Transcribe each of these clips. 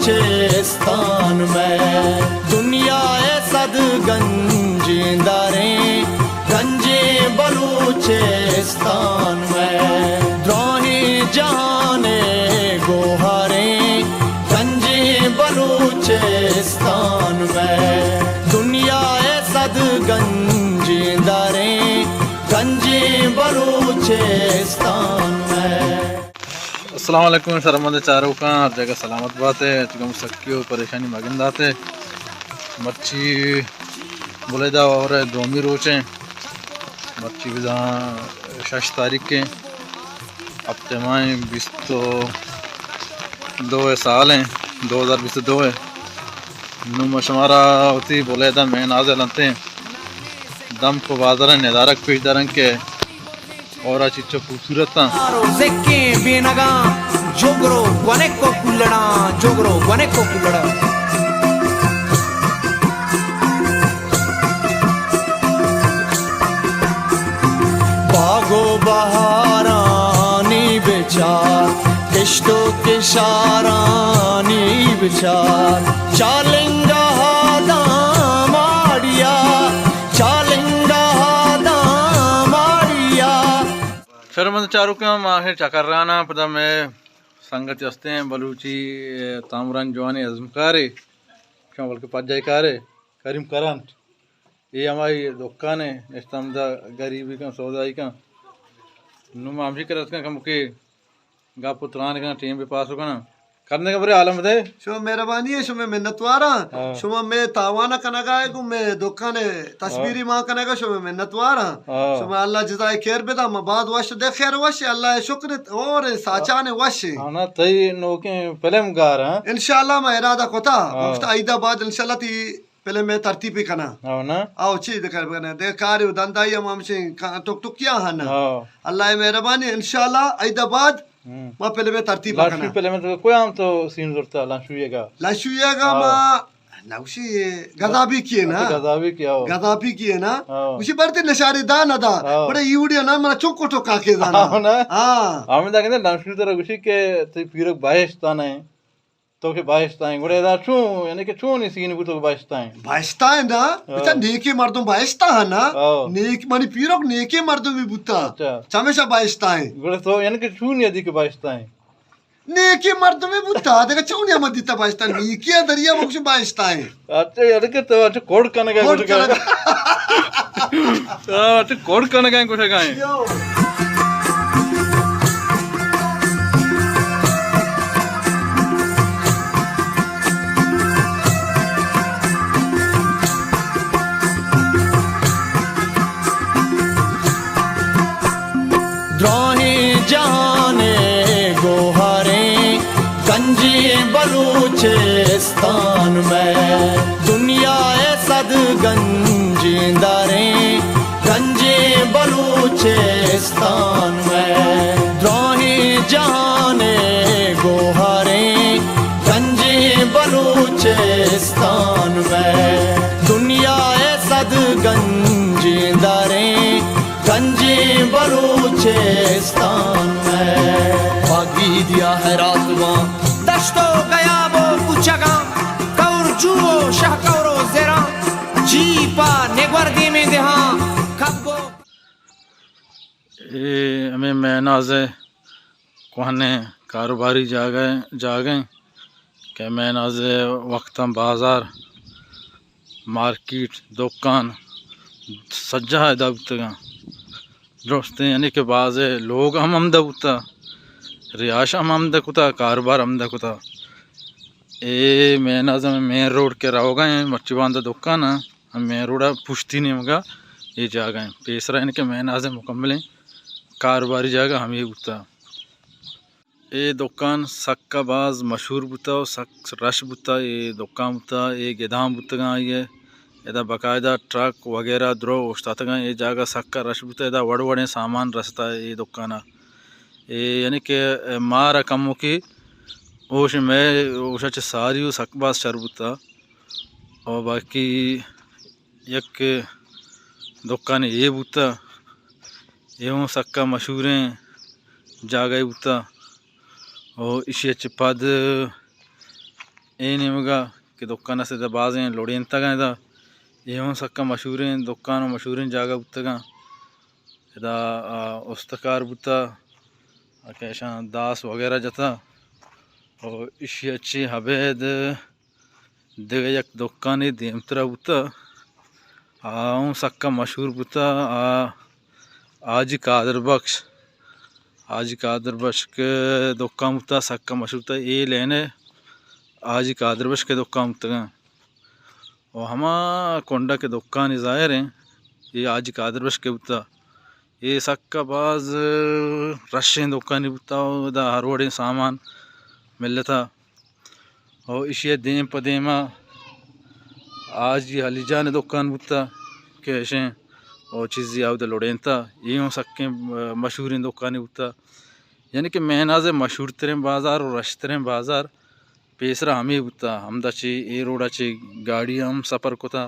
بلوچستان مئے دنیا ءِ صد گنجیں دریں، گنجیں بلوچستان مئے، دراہیں جہان ءِ گوہریں، گنجیں بلوچستان مئے، دنیا ءِ صد گنجیں دریں، گنجیں بلوچستان مئے۔ السلام علیکم شرمند چاروکاں، ہر جگہ سلامت بات ئے، ہچ گم سکی و پریشانی مگندات ئے۔ مرچی بلیدہ ہور ءِ دومی روچ ایں، مرچی بزاں شش تاریخ ایں، ہپتہ ماہ ایں، بیست و دو ءِ سال ایں، دو ہزار بیست و دو ءِ۔ نوں ما شمارا وتی بلیدہ میناز ءِ لنتیں دمک و بازار ءِ ندارگ پیش دارن کہ ہور ءَ چچو خوبصورت آں۔ زکیں بینگاں جگرو گونک و کلڑاں، جگرو گونک و کلڑاں۔ باگ و بہارانی بچار، کشت و کشارانی بچار، چالنگا داماڑیا، چالنگا داماڑیا۔ شرمند چاروکاں، ما آخر چکراناں، پدا مئے سنگت ہستیں بلوچی، اے، تامران جوانیں ازمکارے، چون بلکہ پجائی کارے، کریم کرنٹ۔ اے ہمائی دکان ایں، نشتہ ہمدا گریبی کن، سودائی کن۔ نوں ما ہمشی کرت کن کمکے گپ و تران کن، ٹیم بہ پاس کناں۔ کرنے کا برے عالم دے۔ شما مہربانی ایں، شما منتواراں۔ ہاں۔ شما مئے تاوان کنگا ئے، گوں مئے دکان ءِ تصویری مان کنگا، شما منتواراں۔ ہاں۔ شما اللہ جزائے خیر بدا، ما باز وش دے خیر وش، اللہ ءِ شکر اور ساچان وش۔ ہاں نا، تئی نوکیں فلم گار ہاں۔ انشاءاللہ ما ارادہ کتا، ہاں۔ گفتا عید بعد انشاءاللہ تی فلم ءِ ترتیب کناں۔ ہاں نا۔ او چی دکر بکنے؟ دے کاری و دندائی ہم ہمشیں کا-، ٹک ٹکیاں ہن۔ ہاں۔ اللہ ءِ مہربانی، انشاءاللہ عید بعد ہم۔ ما فلم ءِ ترتیب لاشو کناں۔ فلم ءِ تو کوئی ہم تو سین زرتا لاشو یہ گا؟ لاشو یہ گا ہاں۔ ما نوشی گزابی کی نا؟ اچھا، گزابی کی، ہاں۔ گزابی کی نا؟ ہاں۔ اسی بڑتے نشاری دا نہ دا۔ ہاں۔ بڑے یوڑی نا، منا چوکو ٹوکا کے زانا۔ ہاں نا۔ ہاں۔ ہمیں دا کہتے لاشو ترا گوشی کہ تی پیرک باہشت آنا ہے۔ تو کہ بہشتائیں، گڑا ادا چون، یعنی کہ چون ای سین بوتگ بہشتائیں؟ بہشتائیں نا، ہاں۔ بچا نیکیں مردم بہشتا ہاں نا۔ ہاں۔ نیک، منی پیرک نیکیں مردمی بوتا۔ اچھا۔ چمیشا بہشتائیں۔ گڑا تو یعنی کہ چون یدی کہ بہشتائیں؟ نیکیں مردمی بوتا، دیکھا چون یا مدیتا بہشتا، نیکی دریا بکش بہشتائیں۔ اچھا، یعنی کہ تو اچھا کوڑ کنگا کوڑ کنگا۔ ہاں، اچھا کوڑ کنگا گوشگائیں۔ دراہیں جہان ءِ گوہریں، گنجیں بلوچستان مئے، دنیا ءِ صد گنجیں دریں، گنجیں بلوچستان مئے، دراہیں جہان ءِ گوہریں، گنجیں بلوچستان مئے، دنیا ءِ صد گنجیں دریں، گنجیں بلوچستان مئے۔ پاگیدیا ہرات واں۔ دشت و گیاب و کوچگاں، کور جو و شہکور و زراں، چی پا نگور دیمیں دہاں، کبگ و۔ اے ہمیں میناز ءِ کوہنیں کاروباری جاگہ، جاگہ ایں کہ میناز ءِ وقتاں بازار، مارکیٹ، دکان سجہ ادا بوتگاں۔ درستیں یعنی کہ بازیں لوگ ہم ہمدا بوتا، رہائش ہم ہمدا کتا، کاروبار ہمدا کتا۔ اے میناز ءِ مین روڈ کہ روگا ایں، مرچی باندا دکان ایں، ہم مین روڈ ءِ پشتی نیمگا اے جاگہ ایں۔ پیسرا یعنی کہ میناز ءِ مکملیں کاروباری جاگہ ہمے بوتا۔ اے دکان سکا باز مشہور بوتا و سک رش بوتا۔ اے دکان بوتا، اے گدان بوتگاں آئی ءِ۔ ادا باقاعدہ ٹرک وغیرہ درو اوشتاتگاں۔ اے جاگہ سکا رش بوتا، ادا وڑ وڑیں سامان رستا اے دکانا۔ اے یعنی کہ مارا کموکی ہوش مئے ہوشا چہ ساری و سک باز شر بوتا۔ و باقی یک دکانے اے بوتا، اے ہوں سکا مشہوریں جاگہے بوتا۔ و ایشی ءَ چہ پد اے نیمگا کہ دکان است، ادا بازیں لوڑینتگاں، ادا اے ہوں سکا مشہوریں دکان و مشہوریں جاگہ بوتگاں۔ ادا، آ، استکار بوتا، آ، کہ اشاں داس وغیرہ جتا۔ و اشی ء چہ ابید دگہ یک دکانے دیمترا بوتا، آ ہوں سکا مشہور بوتا، آ حاجی قادر بخش، حاجی قادر بخش کہ دکان بوتا، سکا مشہور بوتا، اے لین ء حاجی قادر بخش کہ دکان بوتگاں۔ و ہما کنڈا کہ دکانی ظاہر ہیں، اے حاجی قادر بخش کہ بوتا، اے سکا باز رشیں دکانی بوتا، و ادا ہر وڑیں سامان ملتا۔ و ایشی ء دیم پہ دیما حاجی علی جان ء دکان بوتا کہ اشیں و چیزی آودا لوڑینتا، اے ہوں سکیں مشہوریں دکانے بوتا۔ یعنی کہ مہناز ء مشہور تریں بازار و رش تریں بازار پیسرا ہمے بوتا، ہمدا چہ اے روڈا چہ گاڑی ہم سفر کتا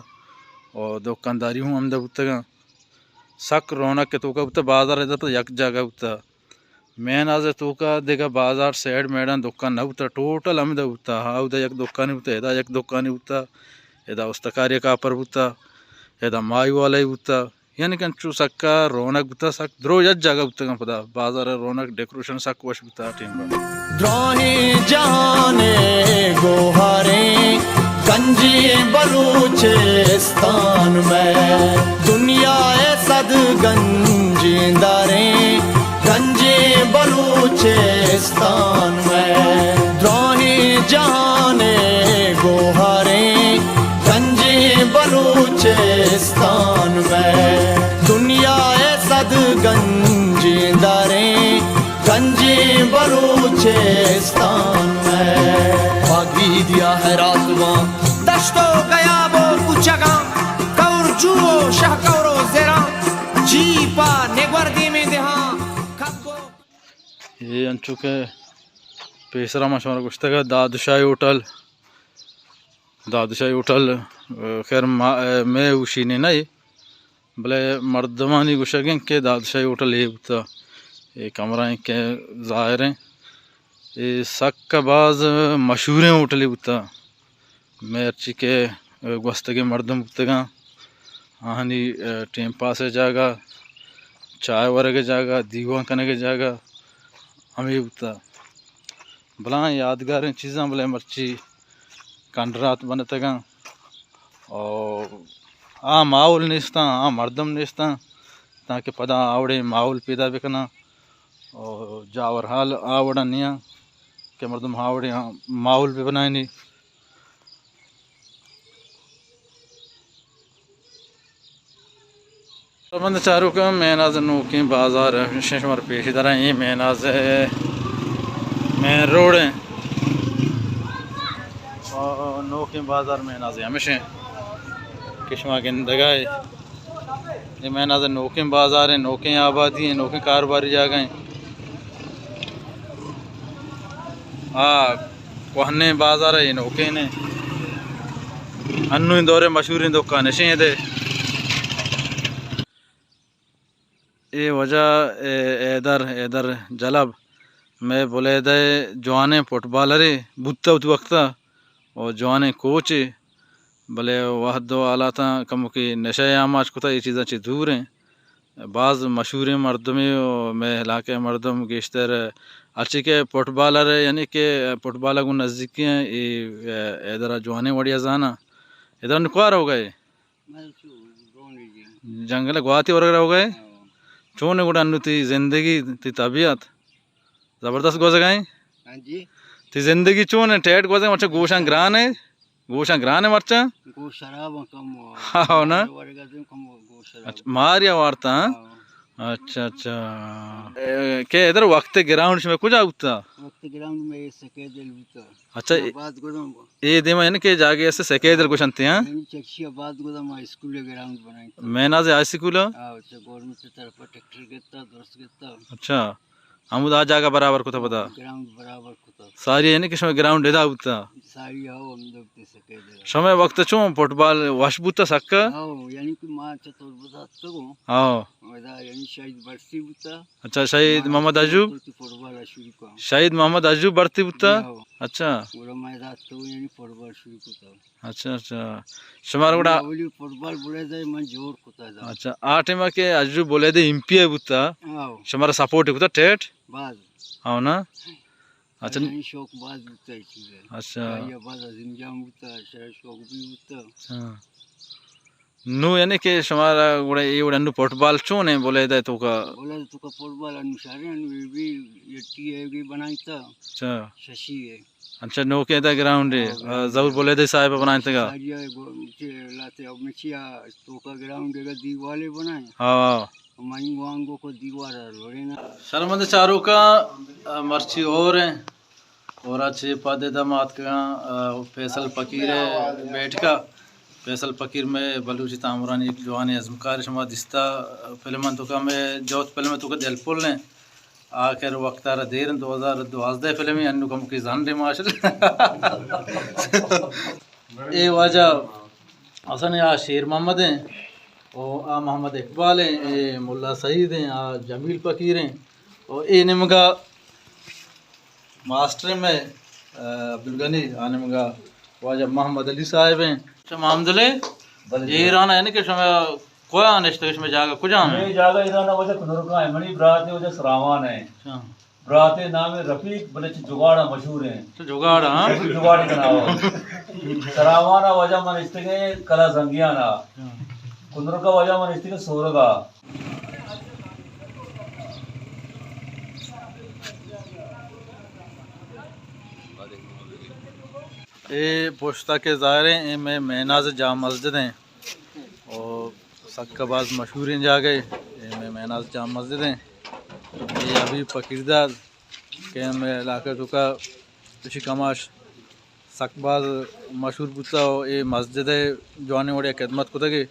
و دکانداری ہوں ہمدا بوتگاں۔ سک رونق ء توکا بوتا، بازار ادا پہ یک جاگہ بوتا۔ مہناز ء توکا دگہ بازار سیڈ میڈاں دکان نہ بوتا، ٹوٹل ہمدا بوتا۔ اودا یک دکانے بوتا، ادا یک دکانے بوتا، ادا استکاری کاپر بوتا، ادا ماہی والا بوتا۔ یعنی کہ انچو سکا رونق بوتا، سک درو یک جاگہ بوتگاں پدا۔ بازار ء رونق، ڈیکوریشن سک وش بوتا ٹیم پہ۔ دراہیں جہان ء گوہریں گنجیں بلوچستان میں، دنیا ء صد گنجیں داریں گنجیں بلوچستان میں، دراہیں جہان ء گوہریں گنجیں بلوچستان میں، دنیا ء صد گنجیں داریں گنجیں بلوچستان میں۔ باگی دیا ہے راتواں، دشت و گیاب و کوچگاں، کور جو و شہکور و زراں، جی پا نگور دیمیں دہاں، کب و اے انچو کہ پیسرا ما شمارا گوشتگ ء دادشاہی ہوٹل، دادشاہی ہوٹل، ء، خیر ما، ء، مئے اوشی نے نہ، بلے مردمانی گوشگ انت کہ دادشاہی ہوٹل اے بوتا، اے کمرہ انت کہ ظاہر انت، اے سک ء باز مشہوریں ہوٹلے بوتا۔ مئے ہرچی کہ گوستگیں مردم بوتگاں، آہانی ٹیم پاس ء جاگہ، چائے ورگ ء جاگہ، دیوان کنگ ء جاگہ ہمے بوتا۔ بلاہیں یادگاریں چیزاں، بلے مرچی کنڈرات بنتگاں۔ او آ ماحول نیستاں، آ مردم نیستاں، تاکہ پدا آوڑیں ماحول پیدا بکناں۔ او جاور حال آ وڑا نیاں کہ مردم آوڑیں ماحول بہ بنائینی۔ بند چاروکاں، میناز نوکیں بازار شمار پیش دراں، اے میناز مین روڈ ہیں۔ او نوکیں بازار میناز ہمیش ہیں کہ شما گندگائے۔ اے میناز نوکیں بازار ہیں، نوکیں آبادی ہیں، نوکیں کاروباری جاگہ ہیں۔ آ کوہنیں بازار ء اے نوکیں نے۔ انوں دور ء مشہوریں دکان اشیں ادے۔ اے وجہ، اے حیدر، حیدر جلب مئے بلیدہ ء جوانیں فٹبالرے بوتہ وتی وقت ء و جوانیں کوچے، بلے وہد و حالاتاں کموکے نشہ ء آماچ کتہ، اے چیزاں چہ دور ایں۔ باز مشہوریں مردمے و مئے علاقہ ء مردم گیشتر ہرچی کہ فٹبالر ء، یعنی کہ فٹبال ء گوں نزیکی ایں، اے حیدر ء جوانیں وڑے ء زاناں۔ حیدر، انوں کجا روگ ء ئے؟ جنگل ء گواتی ورگ ء روگ ء ئے؟ چون گڑا انوں تئی زندگی، تئی طبیعت زبردست گوزگ ء ایں؟ تئی زندگی چون ایں؟ ٹیٹ گوزگ ء، مرچاں گوشاں گران ایں؟ گوشاں گران ایں مرچاں؟ گوش شراب ایں کم۔ ہاں، نا؟ ورگ ء دوں کم گوش شراب۔ اچھا، ماریا وارتا، ہاں؟ ہاں۔ اچھا، اچھا۔ اے، کہ ادھر وقت گراؤنڈ شمئے کجا بوتا؟ وقت گراؤنڈ مئے سکیدل بوتا۔ اچھا، اے، آباد گدم۔ اے دیما یعنی کہ جاگے است سکیدل گوشنتے، ہاں؟ یعنی چرچی آباد گدم اسکول گراؤنڈ بنائیں۔ میناز ہائی اسکول؟ ہاں، اچھا، گورنمنٹ طرف ٹریکٹر گتا، درست گتا۔ اچھا۔ ہمودا آ جاگہ برابر کتہ پدا؟ گراؤنڈ برابر کتہ۔ ساری یعنی کہ شمئے گراؤنڈ ادا بوتہ؟ ساری ہو، ہمدا بوتہ سکیدل۔ شمئے وقت چون فٹبال وش بوتہ سکا؟ ہو، یعنی کہ ما چہ تربت اتکگوں۔ ہو۔ ادا یعنی شہید بھرتی بوتا۔ اچھا، شہید محمد ایوب؟ تو فٹبال شروع کاں۔ شہید محمد ایوب بھرتی بوتا؟ جی ہاں۔ اچھا۔ گڑا میں ادا تو یعنی فٹبال شروع کتا۔ اچھا، اچھا۔ شمار گڑا اولی فٹبال بولیدہ من جوڑ کتا دا۔ اچھا، آ ٹائم کہ ایوب بولیدہ ایم پی اے بوتا؟ ہاں۔ شمارا سپورٹ کتا ٹیٹ؟ باز۔ ہاں نا؟ اچھا۔ یعنی شوق باز بوتا اے چیز اے۔ اچھا۔ یا باز عظیم جان بوتا، شاید شوق بھی بوتا۔ اچھا۔ نو یعنی کہ شمارا گڑا اے وڑا نو فٹبال چون اے بولیدہ توکا؟ بولیدہ توکا فٹبال انو شارے انو اے بھی یہ ٹی اے بھی بنائیتا۔ اچھا۔ ششی اے۔ اچھا، نوکیں ادا گراؤنڈ اے، ہاں، آ، ظہور بلیدی صاحب ءَ بنائینتگا۔ ساری ءَ گو-، چے لاتے اب مچیا توکا گراؤنڈ اے دیوالے بنائیں۔ ہاں، ہاں۔ مئیں وانگو کو دیوار ءَ لوڑینا۔ شرمند چاروکاں، آ، مرچی ہور ایں، ہورا چے پد ادا ما اتکگاں، آ، فیصل فقیر ءِ بیٹھکا۔ فیصل فقیر مئے بلوچی تامرانی یک جوانیں ازمکار، شما دیستا، آ، فلم انت توکا مئے جوت فلم انت توکا دل پل ایں۔ آخر وقت ءَ را دیر انت، دو ہزار دوازدہ فلم اے، انو کمکی زنڈ اے ماشاءاللہ۔ اے واجہ حسن ایں، آ شیر محمد ایں، او آ محمد اقبال ایں، اے ملا سعید ایں، آ جمیل فقیر ایں، او اے نیمگا ماسٹر ایں مئے، آ، عبدالغنی، آ نیمگا واجہ محمد علی صاحب ایں۔ اچھا محمد علی، بلے۔ ایران ایں کہ شما کجا نشتگ، شمئے جاگہ کجام ایں؟ مئے جاگہ ایران ءَ واجہ کنرکا ایں، منی برات ایں واجہ سراوان ایں۔ اچھا۔ برات ءِ نام ایں رفیق، بلے چہ جگاڑ ءَ مشہور ایں۔ چہ جگاڑ ءَ، ہاں؟ جگاڑ کناں۔ سراوان ءَ واجہ من نشتگیں کلا زنگیان ءَ۔ اچھا۔ کنرکا واجہ من نشتگیں سورگا۔ اے پشتا کہ ظاہر ایں، اے مئے مہناز جامع مسجد ایں۔ او سکا باز مشہوریں جاگہ اے، اے مئے مہناز جامع مسجد ایں۔ اے حبیب فقیرداد کہ مئے علاقہ توکا اشی کماش سک باز مشہور بوتا، او اے مسجد ءِ جوانیں وڑے خدمت کتگے۔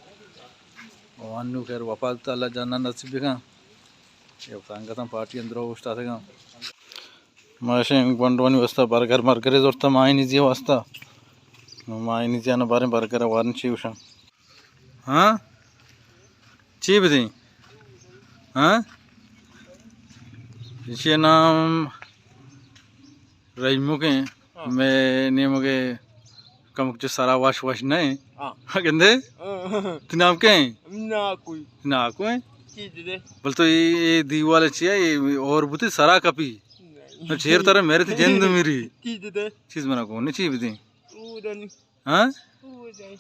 او انو خیر وفات، اللہ جنت نصیب بکن۔ اے سنگتاں پارٹی اندر اوشتاتگاں۔ ما اشیں گونڈوانی واسطہ برگر مرگرے زرتا، ماہینیزی واسطہ۔ نو ماہینیزی آنا باریں برگر وارن چی گوشاں۔ ہاں؟ چی بدیں؟ ہاں؟ ایشی نام رحیمک ایں، ہاں۔ مئے نیمگے کمک چو سرا وش وش نہ ایں۔ ہاں۔ گندے؟ ہاں۔ تئی نام کئے ایں؟ ناکو ایں۔ ناکو ایں؟ چی دے؟ بل تو اے، اے دیوال چیا؟ اے اور بوتے سرا کپی۔ نہیں۔ نہ چیر ترا میرے تے جند میری۔ چی دے؟ چیز منا کو، نہ چی بدیں۔ او دنی۔ ہاں؟ او دنی۔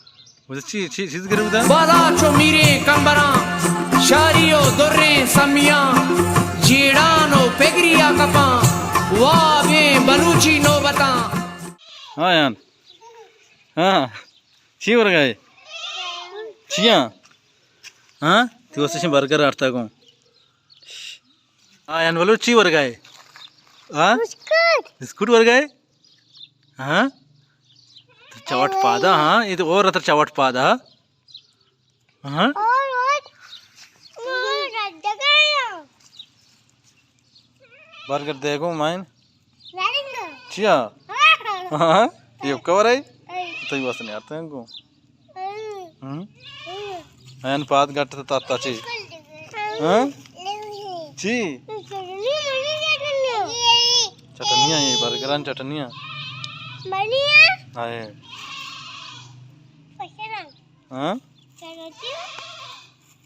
وہ چی، چی، چیز گرے بدا؟ بالا چو میرے کمبراں، شاری و دریں سمیاں، جیڑان و پگریا کپاں، وابیں بلوچی نوبتاں۔ ہاں یار۔ ہاں۔ چی ورگا ئے؟ چیاں؟ ہاں؟ تئی واسطہ چی برگر آرتا گوں۔ ہاں، یعنی بلوچ چی ورگا ئے؟ ہاں؟ بسکٹ۔ بسکٹ ورگا ئے؟ ہاں؟ تو چوٹ پادا، ہاں؟ یہ تو اور تر چوٹ پادا، ہاں؟ ہاں؟ اور، اور، اور جگہ ہے۔ برگر دے گو مائن۔ چیا؟ ہاں۔ یہ کور ہے؟ تئی واسطے نہیں آتے ہیں کو۔ ہم؟ این پاد گٹ تا تا چی؟ ہاں؟ چی؟ چٹنیاں، یہ برگران چٹنیاں۔ ہائے۔ ہاں؟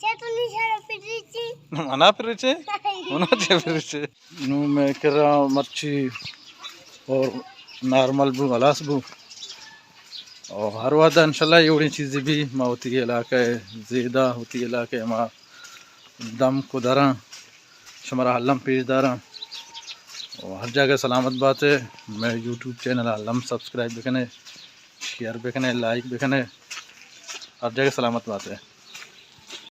چٹنی سارا پریچی۔ منا پریچے؟ منا چے پریچے؟ نو میں کرا مرچی اور نارمل بو، ہلاس بو۔ اور ہر وعدہ انشاءاللہ یہ وڑیں چیزیں بھی ما ہوتی علاقہ ہے زیدہ ہوتی علاقہ ہے ما دم کو دراں شمارا حلم پیش داراں۔ اور ہر جگہ سلامت بات ہے۔ میں یوٹیوب چینل حلم سبسکرائب بکنے، شیئر بکنے، لائک بکنے۔ ہر جگہ سلامت بات ہے۔